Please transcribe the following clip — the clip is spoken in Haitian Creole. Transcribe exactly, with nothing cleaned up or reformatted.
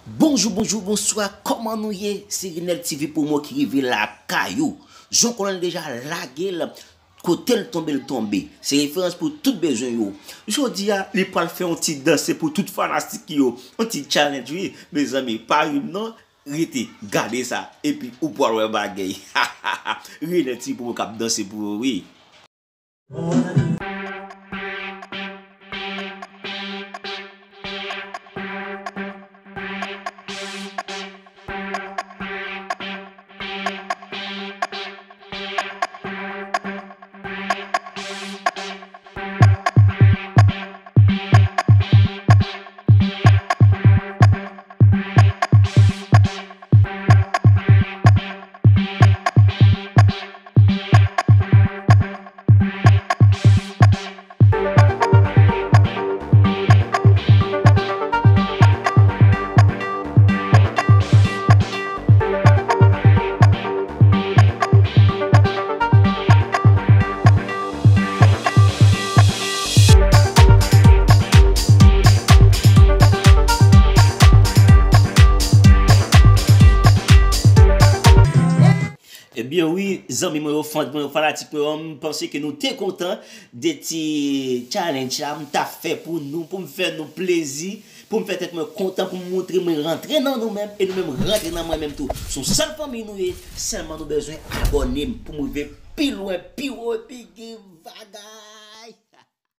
Bonjou, bonjou, bonswa, kòman nou ye? Se Renel T V Promo ki rive lakay ou. Jan w konnen l deja, lage l, kote l tonbe, l tonbe. Se referans pou tout bezwen yo. Jodi a, li pral fè yon ti danse pou tout fanatik yo. Yon ti challenge, wi, mezanmi, pa ri m non. Rete, gade sa, epi ou pral wè bagay. Renel T V Promo k ap danse pou ou, wi. Ebyen wi, zanmi mwen yo, fan mwen yo, fanatik mwen yo, m panse ke nou te kontan de ti challenge la m ta fè pou nou, pou m fè nou plezi, pou m fè tèt mwen kontan, pou m montre mwen rantre nan nou menm, e nou menm rantre nan mwen menm tou. Se yon sèl fanmi nou ye, sèlman nou bezwen abòne m pou m rive pi lwen, pi wo, epi gen vaga.